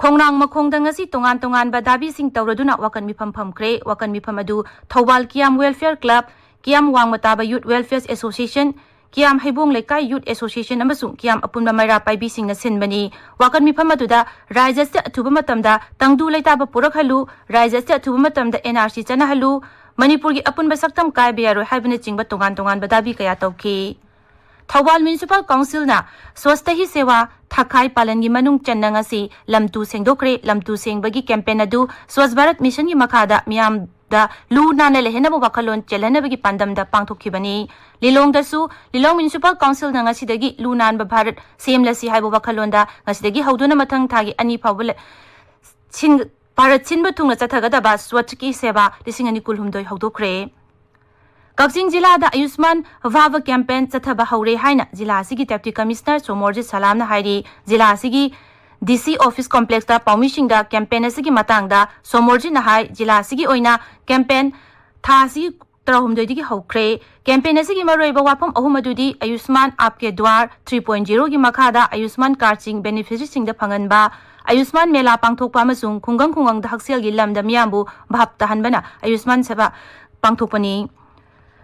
ꯈꯣꯡꯅꯥꯡ ꯃꯈꯣꯡꯗ ꯉꯁꯤ ꯇꯣꯉꯥꯟ ꯇꯣꯉꯥꯟꯕ ꯗꯥꯕꯤꯁꯤꯡ ꯇꯧꯔꯗꯨꯅ ꯋꯥꯀꯠ ꯃꯤꯐꯝ ꯐꯝꯈ꯭ꯔꯦ꯫ ꯋꯥꯀꯠ ꯃꯤꯐꯝ ꯑꯗꯨ ꯊꯧꯕꯥꯜ ꯀꯤꯌꯥꯝ Welfare Club, ꯀꯤꯌꯥꯝ ꯋꯥꯡꯃ ꯇꯥꯕ Youth Welfare Association, ꯀꯤꯌꯥꯝ ꯍꯩꯕꯣꯡ ꯂꯩꯀꯥꯏ Youth Association ꯑꯃꯁꯨꯡ ꯀꯤꯌꯥꯝ ꯑꯄꯨꯟꯕ ꯃꯩꯔꯥ ꯄꯥꯏꯕꯤꯁꯤꯡꯅ ꯁꯤꯟꯕꯅꯤ꯫ ꯋꯥꯀꯠ ꯃꯤꯐꯝ ꯑꯗꯨꯗ ꯔꯥꯏꯖ꯭ꯌ ꯑꯁꯤ ꯑꯊꯨꯕ ꯃꯇꯝꯗ ꯇꯪꯗꯨ ꯂꯩꯇꯥꯕ ꯄꯨꯔꯛꯍꯜꯂꯨ, ꯔꯥꯏꯖ꯭ꯌ ꯑꯁꯤ ꯑꯊꯨꯕ ꯃꯇꯝꯗ N R C ꯆꯠꯅꯍꯜꯂꯨ, ꯃꯅꯤꯄꯨꯔꯒꯤ ꯑꯄꯨꯟꯕ ꯁꯛꯇꯝ ꯀꯥꯏꯕ ꯌꯥꯔꯣꯏ ꯍꯥꯏꯕꯅꯆꯤꯡꯕ ꯇꯣꯉꯥꯟ ꯇꯣꯉꯥꯟꯕ ꯗꯥꯕꯤ ꯀꯌꯥ ꯇꯧꯈꯤ꯫ ꯊꯧꯕꯥꯜ Municipal Council ꯅ Swachhta Hi Seva ꯊꯥꯈꯥꯏ ꯄꯥꯂꯟꯒꯤ ꯃꯅꯨꯡ ꯆꯟꯅ ꯉꯁꯤ ꯂꯝ ꯇꯨ ꯁꯦꯡꯗꯣꯛꯈ꯭ꯔꯦ꯫ ꯂꯝ ꯇꯨ ꯁꯦꯡꯕꯒꯤ campaign ꯑꯗꯨ Swachh Bharat Mission ꯒꯤ ꯃꯈꯥꯗ ꯃꯤꯌꯥꯝꯗ ꯂꯨ ꯅꯥꯟꯅ ꯂꯩꯍꯟꯅꯕ ꯋꯥꯈꯜꯂꯣꯟ ꯆꯦꯜꯍꯟꯅꯕꯒꯤ ꯄꯥꯟꯗꯝꯗ ꯄꯥꯡꯊꯣꯛꯈꯤꯕꯅꯤ꯫ ꯂꯤꯂꯣꯡꯗꯁꯨ ꯂꯤꯂꯣꯡ Municipal Council ꯅ ꯉꯁꯤꯗꯒꯤ ꯂꯨ ꯅꯥꯟꯕ ꯚꯥꯔꯠ ꯁꯦꯝꯂꯁꯤ ꯍꯥꯏꯕ ꯋꯥꯈꯜꯂꯣꯟꯗ ꯉꯁꯤꯗꯒꯤ ꯍꯧꯗꯨꯅ ꯃꯊꯪ ꯊꯥꯒꯤ ꯑꯅꯤ ꯐꯥꯎꯕ ꯂꯩ-, ꯁꯤꯟ-, ꯚꯥꯔꯠ ꯁꯤꯟꯕ ꯊꯨꯡꯅ ꯆꯠꯊꯒꯗꯕ Swachh Hi Seva ꯂꯤꯁꯤꯡ ꯑꯅꯤ ꯀꯨꯟꯍꯨꯝꯗꯣꯏ ꯍꯧꯗꯣꯛꯈ꯭ꯔꯦ꯫ ꯀꯛꯆꯤꯡ ꯖꯤꯂꯥꯗ ꯑꯌꯨꯁꯃꯥꯟ ꯚꯥꯚ campaign ꯆꯠꯊꯕ ꯍꯧꯔꯦ ꯍꯥꯏꯅ ꯖꯤꯂꯥ ꯑꯁꯤꯒꯤ Deputy Commissioner ꯁꯣꯃꯣꯔꯖꯤꯠ ꯁꯂꯥꯝꯅ ꯍꯥꯏꯔꯤ꯫ ꯖꯤꯂꯥ ꯑꯁꯤꯒꯤ D C office complex ꯇ ꯄꯥꯎꯃꯤꯁꯤꯡꯗ campaign ꯑꯁꯤꯒꯤ ꯃꯇꯥꯡꯗ ꯁꯣꯃꯣꯔꯖꯤꯠꯅ ꯍꯥꯏ, ꯖꯤꯂꯥ ꯑꯁꯤꯒꯤ ꯑꯣꯏꯅ campaign ꯊꯥ ꯑꯁꯤꯒꯤ ꯇꯔꯥꯍꯨꯝꯗꯣꯏꯗꯒꯤ ꯍꯧꯈ꯭ꯔꯦ꯫ Campaign ꯑꯁꯤꯒꯤ ꯃꯔꯨꯑꯣꯏꯕ ꯋꯥꯐꯝ ꯑꯍꯨꯝ ꯑꯗꯨꯗꯤ ꯑꯌꯨꯁꯃꯥꯟ ꯑꯥꯞꯀꯦ ꯗ꯭ꯋꯥꯔ three point zero ꯒꯤ ꯃꯈꯥꯗ ꯑꯌꯨꯁꯃꯥꯟ card ꯁꯤꯡ beneficiary ꯁꯤꯡꯗ ꯐꯪꯍꯟꯕ, ꯑꯌꯨꯁꯃꯥꯟ ꯃꯦꯂꯥ ꯄꯥꯡꯊꯣꯛꯄ ꯑꯃꯁꯨꯡ ꯈꯨꯡꯒꯪ ꯈꯨꯡꯒꯪꯗ ꯍꯛꯁꯦꯜꯒꯤ ꯂꯝꯗ ꯃꯤꯌꯥꯝꯕꯨ ꯚꯥꯞ ꯇꯥꯍꯟꯕꯅ ꯑꯌꯨꯁꯃꯥꯟ ꯁꯦꯕꯥ ꯄꯥꯡꯊꯣꯛꯄꯅꯤ꯫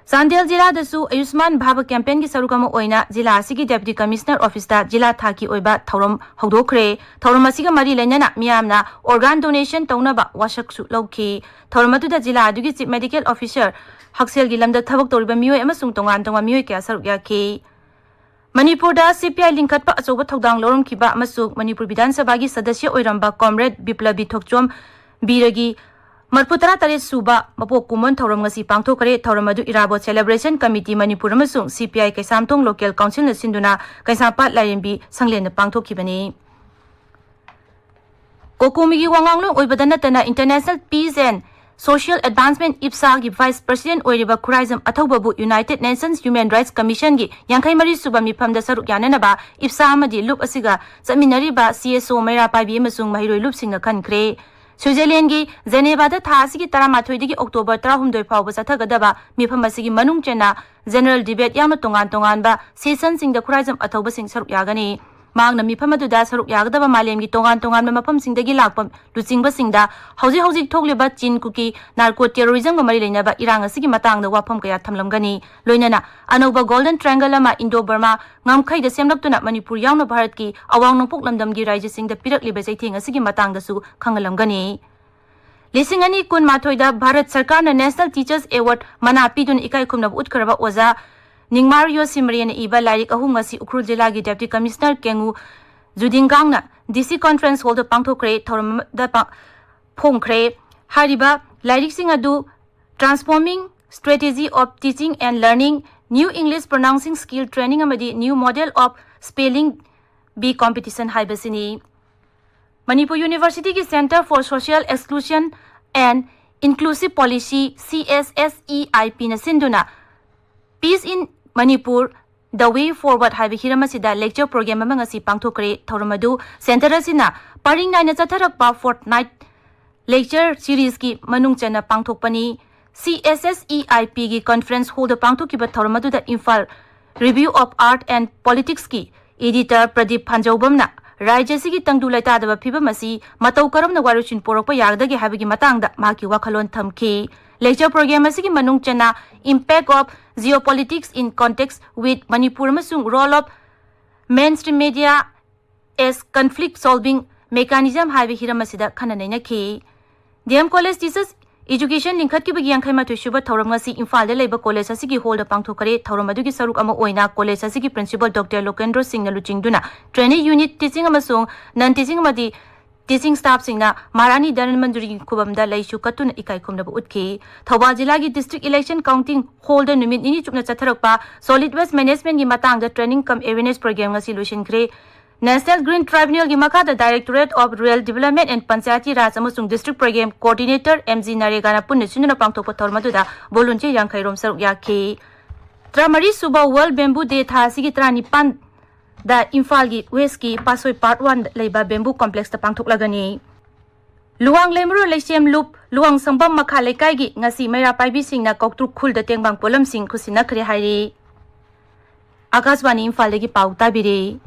ꯆꯥꯟꯗꯦꯜ ꯖꯤꯂꯥꯗꯁꯨ ꯑꯌꯨꯁꯃꯥꯟ ꯚꯥꯕ ꯀꯦꯝꯄꯦꯟꯒꯤ ꯁꯔꯨꯛ ꯑꯃ ꯑꯣꯏꯅ ꯖꯤꯂꯥ ꯑꯁꯤꯒꯤ ꯗꯦꯄꯨꯇꯤ ꯀꯃꯤꯁꯅꯔ ꯑꯣꯐꯤꯁꯇ ꯖꯤꯂꯥ ꯊꯥꯛꯀꯤ ꯑꯣꯏꯕ ꯊꯧꯔꯝ ꯍꯧꯗꯣꯛꯈ꯭ꯔꯦ꯫ ꯊꯧꯔꯝ ꯑꯁꯤꯒ ꯃꯔꯤ ꯂꯩꯅꯅ ꯃꯤꯌꯥꯝꯅ ꯑꯣꯔꯒꯥꯟ ꯗꯣꯅꯦꯁꯟ ꯇꯧꯅꯕ ꯋꯥꯁꯛꯁꯨ ꯂꯧꯈꯤ꯫ ꯊꯧꯔꯝ ꯑꯗꯨꯗ ꯖꯤꯂꯥ ꯑꯗꯨꯒꯤ ꯆꯤꯐ ꯃꯦꯗꯤꯀꯦꯜ ꯑꯣꯐꯤꯁꯔ, ꯍꯛꯁꯦꯜꯒꯤ ꯂꯝꯗ ꯊꯕꯛ ꯇꯧꯔꯤꯕ ꯃꯤꯑꯣꯏ ꯑꯃꯁꯨꯡ ꯇꯣꯉꯥꯟ ꯇꯣꯉꯥꯟꯕ ꯃꯤꯑꯣꯏ ꯀꯌꯥ ꯁꯔꯨꯛ ꯌꯥꯈꯤ꯫ ꯃꯅꯤꯄꯨꯔꯗ ꯁꯤ ꯄꯤ ꯑꯥꯏ ꯂꯤꯡꯈꯠꯄ ꯑꯆꯧꯕ ꯊꯧꯗꯥꯡ ꯂꯧꯔꯝꯈꯤꯕ ꯑꯃꯁꯨꯡ ꯃꯅꯤꯄꯨꯔ ꯕꯤꯙꯥꯟ ꯁꯚꯥꯒꯤ ꯁꯗꯁ꯭ꯌ ꯑꯣꯏꯔꯝꯕ ꯀꯣꯝꯔꯦꯗ ꯕꯤꯄ꯭ꯂꯕꯤ ꯊꯣꯛꯆꯣꯝ ꯕꯤꯔꯒꯤ ꯃꯔꯐꯨ ꯇꯔꯥ ꯇꯔꯦꯠ ꯁꯨꯕ ꯃꯄꯣꯛ ꯀꯨꯝꯑꯣꯟ ꯊꯧꯔꯝ ꯉꯁꯤ ꯄꯥꯡꯊꯣꯛꯈ꯭ꯔꯦ꯫ ꯊꯧꯔꯝ ꯑꯗꯨ ꯏꯔꯥꯕꯣꯠ ꯁꯦꯂꯦꯕ꯭ꯔꯦꯁꯟ ꯀꯃꯤꯇꯤ ꯃꯅꯤꯄꯨꯔ ꯑꯃꯁꯨꯡ ꯁꯤ ꯄꯤ ꯑꯥꯏ ꯀꯩꯁꯥꯝꯊꯣꯡ ꯂꯣꯀꯦꯜ ꯀꯥꯎꯟꯁꯤꯜꯅ ꯁꯤꯟꯗꯨꯅ ꯀꯩꯁꯥꯝꯄꯥꯠ ꯂꯥꯏꯔꯦꯝꯕꯤ ꯁꯪꯂꯦꯟꯗ ꯄꯥꯡꯊꯣꯛꯈꯤꯕꯅꯤ꯫ ꯀꯣꯀꯣꯃꯤꯒꯤ ꯋꯥꯉꯥꯡꯂꯣꯏ ꯑꯣꯏꯕꯗ ꯅꯠꯇꯅ International Peace and Social Advancement, ꯏꯞꯁꯥꯒꯤ ꯚꯥꯏꯁ ꯄ꯭ꯔꯁꯤꯗꯦꯟꯠ ꯑꯣꯏꯔꯤꯕ Khuraijam ꯑꯊꯧꯕꯕꯨ United Nations Human Rights Commissionꯒꯤ ꯌꯥꯡꯈꯩ ꯃꯔꯤ ꯁꯨꯕ ꯃꯤꯐꯝꯗ ꯁꯔꯨꯛ ꯌꯥꯅꯅꯕ ꯏꯞꯁꯥ ꯑꯃꯗꯤ ꯂꯨꯞ ꯑꯁꯤꯒ ꯆꯠꯃꯤꯟꯅꯔꯤꯕ ꯁꯤ ꯑꯦꯁ ꯑꯣ, ꯃꯩꯔꯥ ꯄꯥꯏꯕꯤ ꯑꯃꯁꯨꯡ ꯃꯍꯩꯔꯣꯏ ꯂꯨꯞꯁꯤꯡꯅ ꯈꯟꯈ꯭ꯔꯦ꯫ ꯁ꯭ꯋꯤꯖꯔꯂꯦꯟꯒꯤ ꯖꯦꯅꯦꯚꯥꯗ ꯊꯥ ꯑꯁꯤꯒꯤ ꯇꯔꯥꯃꯥꯊꯣꯏꯗꯒꯤ ꯑꯣꯛꯇꯣꯕꯔ ꯇꯔꯥꯍꯨꯝꯗꯣꯏ ꯐꯥꯎꯕ ꯆꯠꯊꯒꯗꯕ ꯃꯤꯐꯝ ꯑꯁꯤꯒꯤ ꯃꯅꯨꯡ ꯆꯟꯅ ꯖꯦꯅꯔꯦꯜ ꯗꯤꯕꯦꯠ ꯌꯥꯎꯅ ꯇꯣꯉꯥꯟ ꯇꯣꯉꯥꯟꯕ ꯁꯦꯁꯟꯁꯤꯡꯗ ꯈꯨꯔꯥꯏꯖꯝ ꯑꯊꯧꯕꯁꯤꯡ ꯁꯔꯨꯛ ꯌꯥꯒꯅꯤ꯫ ꯃꯍꯥꯛꯅ ꯃꯤꯐꯝ ꯑꯗꯨꯗ ꯁꯔꯨꯛ ꯌꯥꯒꯗꯕ ꯃꯥꯂꯦꯝꯒꯤ ꯇꯣꯉꯥꯟ ꯇꯣꯉꯥꯟꯕ ꯃꯐꯝꯁꯤꯡꯗꯒꯤ ꯂꯥꯛꯄ ꯂꯨꯆꯤꯡꯕꯁꯤꯡꯗ ꯍꯧꯖꯤꯛ ꯍꯧꯖꯤꯛ ꯊꯣꯛꯂꯤꯕ ꯆꯤꯟ ꯀꯨꯀꯤ ꯅꯥꯔꯀꯣ ꯇꯦꯔꯣꯔꯤꯖꯝꯒ ꯃꯔꯤ ꯂꯩꯅꯕ ꯏꯔꯥꯡ ꯑꯁꯤꯒꯤ ꯃꯇꯥꯡꯗ ꯋꯥꯐꯝ ꯀꯌꯥ ꯊꯝꯂꯝꯒꯅꯤ꯫ ꯂꯣꯏꯅꯅ ꯑꯅꯧꯕ ꯒꯣꯜꯗꯟ ꯇ꯭ꯔꯥꯏꯡꯒꯜ ꯑꯃ ꯏꯟꯗꯣ ꯕꯔꯃꯥ ꯉꯝꯈꯩꯗ ꯁꯦꯝꯂꯛꯇꯨꯅ ꯃꯅꯤꯄꯨꯔ ꯌꯥꯎꯅ ꯚꯥꯔꯠꯀꯤ ꯑꯋꯥꯡ ꯅꯣꯡꯄꯣꯛ ꯂꯝꯗꯝꯒꯤ ꯔꯥꯖ꯭ꯌꯁꯤꯡꯗ ꯄꯤꯔꯛꯂꯤꯕ ꯆꯩꯊꯦꯡ ꯑꯁꯤꯒꯤ ꯃꯇꯥꯡꯗꯁꯨ ꯈꯪꯍꯜꯂꯝꯒꯅꯤ꯫ ꯂꯤꯁꯤꯡ ꯑꯅꯤ ꯀꯨꯟꯃꯥꯊꯣꯏꯗ ꯚꯥꯔꯠ ꯁꯔꯀꯥꯔꯅ National Teachers Award ꯃꯅꯥ ꯄꯤꯗꯨꯅ ꯏꯀꯥꯏ ꯈꯨꯝꯅꯕ ꯎꯠꯈ꯭ꯔꯕ ꯑꯣꯖꯥ ꯅꯤꯡꯃꯥꯔꯤꯌꯣ ꯁꯤꯃꯔꯤꯌꯥꯅ ꯏꯕ ꯂꯥꯏꯔꯤꯛ ꯑꯍꯨꯝ ꯉꯁꯤ ꯎꯈ꯭ꯔꯨꯜ ꯖꯤꯂꯥꯒꯤ ꯗꯦꯄꯨꯇꯤ ꯀꯃꯤꯁꯅꯔ ꯀꯦꯡꯉꯨ ꯖꯨꯗꯤꯡꯒꯥꯡꯅ ꯗꯤ ꯁꯤ ꯀꯣꯟꯐ꯭ꯔꯦꯟꯁ ꯍꯣꯜꯗ ꯄꯥꯡꯊꯣꯛꯈ꯭ꯔꯦ꯫ ꯊꯧꯔꯝ ꯑꯃꯗ ꯄꯥ-, ꯐꯣꯡꯈ꯭ꯔꯦ꯫ ꯍꯥꯏꯔꯤꯕ ꯂꯥꯏꯔꯤꯛꯁꯤꯡ ꯑꯗꯨ Transforming Strategy of Teaching and Learning, New English Pronouncing Skill Training ꯑꯃꯗꯤ New Model of Spelling Bee Competition ꯍꯥꯏꯕꯁꯤꯅꯤ꯫ ꯃꯅꯤꯄꯨꯔ ꯌꯨꯅꯤꯚꯔꯁꯤꯇꯤꯒꯤ Centre for Social Exclusion and Inclusive Policy, C S S E ꯑꯥꯏ ꯄꯤꯅ ꯁꯤꯟꯗꯨꯅ Peace in Manipur, The Way Forward ꯍꯥꯏꯕ ꯍꯤꯔꯝ ꯑꯁꯤꯗ lecture program ꯑꯃ ꯉꯁꯤ ꯄꯥꯡꯊꯣꯛꯈ꯭ꯔꯦ꯫ ꯊꯧꯔꯝ ꯑꯗꯨ centre ꯑꯁꯤꯅ ꯄꯔꯤꯡ ꯅꯥꯏꯅ ꯆꯠꯊꯔꯛꯄ fortnight lecture seriesꯀꯤ ꯃꯅꯨꯡ ꯆꯟꯅ ꯄꯥꯡꯊꯣꯛꯄꯅꯤ꯫ ꯁꯤ ꯑꯦꯁ ꯑꯦꯁ ꯏ ꯑꯥꯏ ꯄꯤꯒꯤ conference hallꯗ ꯄꯥꯡꯊꯣꯛꯈꯤꯕ ꯊꯧꯔꯝ ꯑꯗꯨꯗ Imphal Review of Art and Politicsꯀꯤ editor Pradeep ꯐꯥꯟꯖꯧꯕꯝꯅ ꯔꯥꯖ꯭ꯌ ꯑꯁꯤꯒꯤ ꯇꯪꯗꯨ ꯂꯩꯇꯥꯗꯕ ꯐꯤꯕꯝ ꯑꯁꯤ ꯃꯇꯧ ꯀꯔꯝꯅ ꯋꯥꯔꯣꯏꯁꯤꯟ ꯄꯨꯔꯛꯄ ꯌꯥꯒꯗꯒꯦ ꯍꯥꯏꯕꯒꯤ ꯃꯇꯥꯡꯗ ꯃꯍꯥꯛꯀꯤ ꯋꯥꯈꯜꯂꯣꯟ ꯊꯝꯈꯤ꯫ Lecture program ꯑꯁꯤꯒꯤ ꯃꯅꯨꯡ ꯆꯟꯅ Impact of Geopolitics in Context with Manipur ꯑꯃꯁꯨꯡ Role of Mainstream Media as Conflict Solving Mechanism ꯍꯥꯏꯕ ꯍꯤꯔꯝ ꯑꯁꯤꯗ ꯈꯟꯅ ꯅꯩꯅꯈꯤ꯫ D M College Teachers Education ꯂꯤꯡꯈꯠꯈꯤꯕꯒꯤ ꯌꯥꯡꯈꯩ ꯃꯥꯊꯣꯏ ꯁꯨꯕ ꯊꯧꯔꯝ ꯉꯁꯤ ꯏꯝꯐꯥꯜꯗ ꯂꯩꯕ college ꯑꯁꯤꯒꯤ hallꯗ ꯄꯥꯡꯊꯣꯛꯈ꯭ꯔꯦ꯫ ꯊꯧꯔꯝ ꯑꯗꯨꯒꯤ ꯁꯔꯨꯛ ꯑꯃ ꯑꯣꯏꯅ college ꯑꯁꯤꯒꯤ principal Doctor ꯂꯣꯀꯦꯟꯗ꯭ꯔꯣ ꯁꯤꯡꯅ ꯂꯨꯆꯤꯡꯗꯨꯅ trainee unit teaching ꯑꯃꯁꯨꯡ non teaching ꯑꯃꯗꯤ teaching staffꯁꯤꯡꯅ ꯃꯍꯥꯔꯥꯅꯤ ꯙꯟꯋꯟꯇꯔꯤꯒꯤ ꯈꯨꯕꯝꯗ ꯂꯩꯁꯨ ꯀꯠꯇꯨꯅ ꯏꯀꯥꯏ ꯈꯨꯝꯅꯕ ꯎꯠꯈꯤ꯫ ꯊꯧꯕꯥꯜ ꯖꯤꯂꯥꯒꯤ District Election Counting Hallꯗ ꯅꯨꯃꯤꯠ ꯅꯤꯅꯤ ꯆꯨꯞꯅ ꯆꯠꯊꯔꯛꯄ solid waste managementꯀꯤ ꯃꯇꯥꯡꯗ training cum awareness program ꯉꯁꯤ ꯂꯣꯏꯁꯤꯟꯈ꯭ꯔꯦ꯫ National Green Tribunalꯒꯤ ꯃꯈꯥꯗ Directorate of Rural Development and Panchayati Raj ꯑꯃꯁꯨꯡ District Program Coordinator M G ꯅꯔꯦꯒꯥꯅ ꯄꯨꯟꯅ ꯁꯤꯟꯗꯨꯅ ꯄꯥꯡꯊꯣꯛꯄ ꯊꯧꯔꯝ ꯑꯗꯨꯗ volunteer ꯌꯥꯡꯈꯩ ꯔꯣꯝ ꯁꯔꯨꯛ ꯌꯥꯈꯤ꯫ ꯇꯔꯥꯃꯔꯤ ꯁꯨꯕ World Bamboo Day ꯊꯥ ꯑꯁꯤꯒꯤ ꯇꯔꯥꯅꯤꯄꯥꯟꯗ ꯏꯝꯐꯥꯜꯒꯤ Westꯀꯤ ꯄꯥꯠꯁꯣꯏ Part Oneꯗ ꯂꯩꯕ Bamboo Complexꯇ ꯄꯥꯡꯊꯣꯛꯂꯒꯅꯤ꯫ ꯂꯨꯋꯥꯡ ꯂꯩꯃꯔꯨ ꯂꯩꯁꯦꯝ ꯂꯨꯞ ꯂꯨꯋꯥꯡ ꯁꯪꯕꯝ ꯃꯈꯥ ꯂꯩꯀꯥꯏꯒꯤ ꯉꯁꯤ ꯃꯩꯔꯥ ꯄꯥꯏꯕꯤꯁꯤꯡꯅ ꯀꯧꯇ꯭ꯔꯨꯛ ꯈꯨꯜꯗ ꯇꯦꯡꯕꯥꯡ ꯄꯣꯠꯂꯝꯁꯤꯡ ꯈꯨꯠꯁꯤꯟꯅꯈ꯭ꯔꯦ ꯍꯥꯏꯔꯤ꯫ ꯑꯀꯥꯁꯕꯥꯅꯤ ꯏꯝꯐꯥꯜꯗꯒꯤ ꯄꯥꯎ ꯇꯥꯕꯤꯔꯤ꯫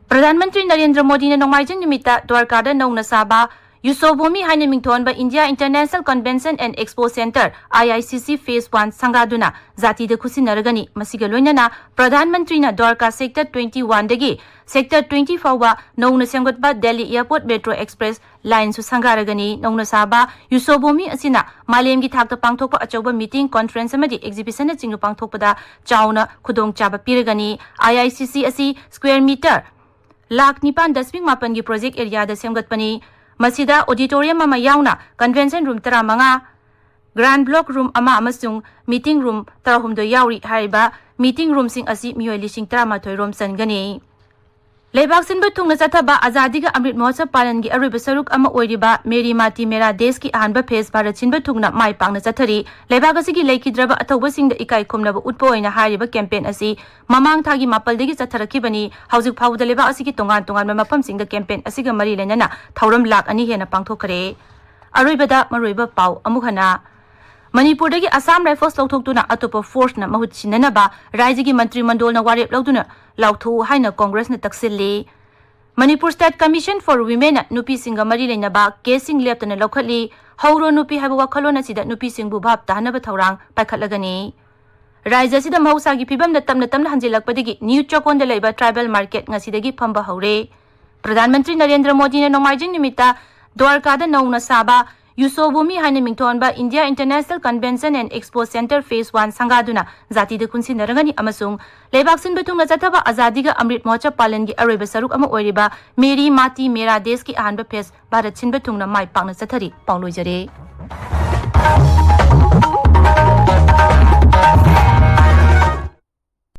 ꯄ꯭ꯔꯙꯥꯟ ꯃꯟꯇ꯭ꯔꯤ ꯅꯔꯦꯟꯗ꯭ꯔ ꯃꯣꯗꯤꯅ ꯅꯣꯡꯃꯥꯏꯖꯤꯡ ꯅꯨꯃꯤꯠꯇ ꯗ꯭ꯋꯥꯔꯀꯥꯗ ꯅꯧꯅ ꯁꯥꯕ ꯌꯨꯁꯣꯚꯨꯃꯤ ꯍꯥꯏꯅ ꯃꯤꯡꯊꯣꯟꯕ India International Convention and Expo Centre, I I C C Phase One ꯁꯪꯒꯥꯗꯨꯅ ꯖꯥꯇꯤꯗ ꯈꯨꯠꯁꯤꯟꯅꯔꯒꯅꯤ꯫ ꯃꯁꯤꯒ ꯂꯣꯏꯅꯅ ꯄ꯭ꯔꯙꯥꯟ ꯃꯟꯇ꯭ꯔꯤꯅ ꯗ꯭ꯋꯥꯔꯀꯥ Sector twenty-oneꯗꯒꯤ Sector twenty ꯐꯥꯎꯕ ꯅꯧꯅ ꯁꯦꯝꯒꯠꯄ Delhi Airport Metro Express lineꯁꯨ ꯁꯪꯒꯥꯔꯒꯅꯤ꯫ ꯅꯧꯅ ꯁꯥꯕ ꯌꯨꯁꯣꯚꯨꯃꯤ ꯑꯁꯤꯅ ꯃꯥꯂꯦꯝꯒꯤ ꯊꯥꯛꯇ ꯄꯥꯡꯊꯣꯛꯄ ꯑꯆꯧꯕ meeting, conference ꯑꯃꯗꯤ exhibitionꯅꯆꯤꯡꯕ ꯄꯥꯡꯊꯣꯛꯄꯗ ꯆꯥꯎꯅ ꯈꯨꯗꯣꯡꯆꯥꯕ ꯄꯤꯔꯒꯅꯤ꯫ I I C C ꯑꯁꯤ square meter ꯂꯥꯈ ꯅꯤꯄꯥꯟ ꯗꯁꯃꯤꯛ ꯃꯥꯄꯟꯒꯤ project areaꯗ ꯁꯦꯝꯒꯠꯄꯅꯤ꯫ ꯃꯁꯤꯗ auditorium ꯑꯃ ꯌꯥꯎꯅ convention room ꯇꯔꯥꯃꯉꯥ, grand block room ꯑꯃ ꯑꯃꯁꯨꯡ meeting room ꯇꯔꯥꯍꯨꯝꯗꯣꯏ ꯌꯥꯎꯔꯤ꯫ ꯍꯥꯏꯔꯤꯕ meeting roomꯁꯤꯡ ꯑꯁꯤ ꯃꯤꯑꯣꯏ ꯂꯤꯁꯤꯡ ꯇꯔꯥꯃꯥꯊꯣꯏ ꯔꯣꯝ ꯆꯟꯒꯅꯤ꯫ ꯂꯩꯕꯥꯛ ꯁꯤꯟꯕ ꯊꯨꯡꯅ ꯆꯠꯊꯕ ꯑꯖꯥꯗꯤ ꯀꯥ ꯑꯃ꯭ꯔꯤꯠ ꯃꯍꯣꯠꯁꯕ ꯄꯥꯂꯟꯒꯤ ꯑꯔꯣꯏꯕ ꯁꯔꯨꯛ ꯑꯃ ꯑꯣꯏꯔꯤꯕ ꯃꯦꯔꯤ ꯃꯥꯇꯤ ꯃꯦꯔꯥ ꯗꯦꯁꯀꯤ ꯑꯍꯥꯟꯕ phase ꯚꯥꯔꯠ ꯁꯤꯟꯕ ꯊꯨꯡꯅ ꯃꯥꯏ ꯄꯥꯛꯅ ꯆꯠꯊꯔꯤ꯫ ꯂꯩꯕꯥꯛ ꯑꯁꯤꯒꯤ ꯂꯩꯈꯤꯗ꯭ꯔꯕ ꯑꯊꯧꯕꯁꯤꯡꯗ ꯏꯀꯥꯏ ꯈꯨꯝꯅꯕ ꯎꯠꯄ ꯑꯣꯏꯅ ꯍꯥꯏꯔꯤꯕ campaign ꯑꯁꯤ ꯃꯃꯥꯡ ꯊꯥꯒꯤ ꯃꯥꯄꯜꯗꯒꯤ ꯆꯠꯊꯔꯛꯈꯤꯕꯅꯤ꯫ ꯍꯧꯖꯤꯛ ꯐꯥꯎꯕꯗ ꯂꯩꯕꯥꯛ ꯑꯁꯤꯒꯤ ꯇꯣꯉꯥꯟ ꯇꯣꯉꯥꯟꯕ ꯃꯐꯝꯁꯤꯡꯗ campaign ꯑꯁꯤꯒ ꯃꯔꯤ ꯂꯩꯅꯅ ꯊꯧꯔꯝ ꯂꯥꯈ ꯑꯅꯤ ꯍꯦꯟꯅ ꯄꯥꯡꯊꯣꯛꯈ꯭ꯔꯦ꯫ ꯑꯔꯣꯏꯕꯗ ꯃꯔꯨꯑꯣꯏꯕ ꯄꯥꯎ ꯑꯃꯨꯛ ꯍꯟꯅ꯫ ꯃꯅꯤꯄꯨꯔꯗꯒꯤ Assam Rifles ꯂꯧꯊꯣꯛꯇꯨꯅ ꯑꯇꯣꯞꯄ forceꯅ ꯃꯍꯨꯠ ꯁꯤꯟꯅꯅꯕ ꯔꯥꯖ꯭ꯌꯒꯤ ꯃꯟꯇ꯭ꯔꯤ ꯃꯟꯗꯣꯜꯅ ꯋꯥꯔꯦꯞ ꯂꯧꯗꯨꯅ ꯂꯥꯎꯊꯣꯛꯎ ꯍꯥꯏꯅ ꯀꯣꯡꯒ꯭ꯔꯦꯁꯅ ꯇꯛꯁꯤꯜꯂꯤ꯫ Manipur State Commission for Womenꯅ ꯅꯨꯄꯤꯁꯤꯡꯒ ꯃꯔꯤ ꯂꯩꯅꯕ ꯀꯦꯁꯁꯤꯡ ꯂꯦꯞꯇꯅ ꯂꯧꯈꯠꯂꯤ꯫ ꯍꯧꯔꯣ ꯅꯨꯄꯤ ꯍꯥꯏꯕ ꯋꯥꯈꯜꯂꯣꯟ ꯑꯁꯤꯗ ꯅꯨꯄꯤꯁꯤꯡꯕꯨ ꯚꯥꯞ ꯇꯥꯍꯟꯅꯕ ꯊꯧꯔꯥꯡ ꯄꯥꯏꯈꯠꯂꯒꯅꯤ꯫ ꯔꯥꯖ꯭ꯌ ꯑꯁꯤꯗ ꯃꯍꯧꯁꯥꯒꯤ ꯐꯤꯕꯝꯗ ꯇꯞꯅ ꯇꯞꯅ ꯍꯟꯖꯤꯜꯂꯛꯄꯗꯒꯤ ꯅ꯭ꯌꯨ ꯆꯀꯣꯟꯗ ꯂꯩꯕ tribal market ꯉꯁꯤꯗꯒꯤ ꯐꯝꯕ ꯍꯧꯔꯦ꯫ ꯄ꯭ꯔꯙꯥꯟ ꯃꯟꯇ꯭ꯔꯤ ꯅꯔꯦꯟꯗ꯭ꯔ ꯃꯣꯗꯤꯅ ꯅꯣꯡꯃꯥꯏꯖꯤꯡ ꯅꯨꯃꯤꯠꯇ ꯗ꯭ꯋꯥꯔꯀꯥꯗ ꯅꯧꯅ ꯁꯥꯕ ꯌꯨꯁꯣꯚꯨꯃꯤ ꯍꯥꯏꯅ ꯃꯤꯡꯊꯣꯟꯕ India International Convention and Expo Centre Phase One ꯁꯪꯒꯥꯗꯨꯅ ꯖꯥꯇꯤꯗ ꯈꯨꯟꯁꯤꯟꯅꯔꯒꯅꯤ ꯑꯃꯁꯨꯡ ꯂꯩꯕꯥꯛ ꯁꯤꯟꯕ ꯊꯨꯡꯅ ꯆꯠꯊꯕ ꯑꯖꯥꯗꯤꯒ ꯑꯃ꯭ꯔꯤꯠ ꯃꯍꯣꯠꯁꯕ ꯄꯥꯂꯟꯒꯤ ꯑꯔꯣꯏꯕ ꯁꯔꯨꯛ ꯑꯃ ꯑꯣꯏꯔꯤꯕ ꯃꯦꯔꯤ ꯃꯥꯇꯤ ꯃꯦꯔꯥ ꯗꯦꯁꯀꯤ ꯑꯍꯥꯟꯕ phase ꯚꯥꯔꯠ ꯁꯤꯟꯕ ꯊꯨꯡꯅ ꯃꯥꯏ ꯄꯥꯛꯅ ꯆꯠꯊꯔꯤ꯫ ꯄꯥꯎ ꯂꯣꯏꯖꯔꯦ꯫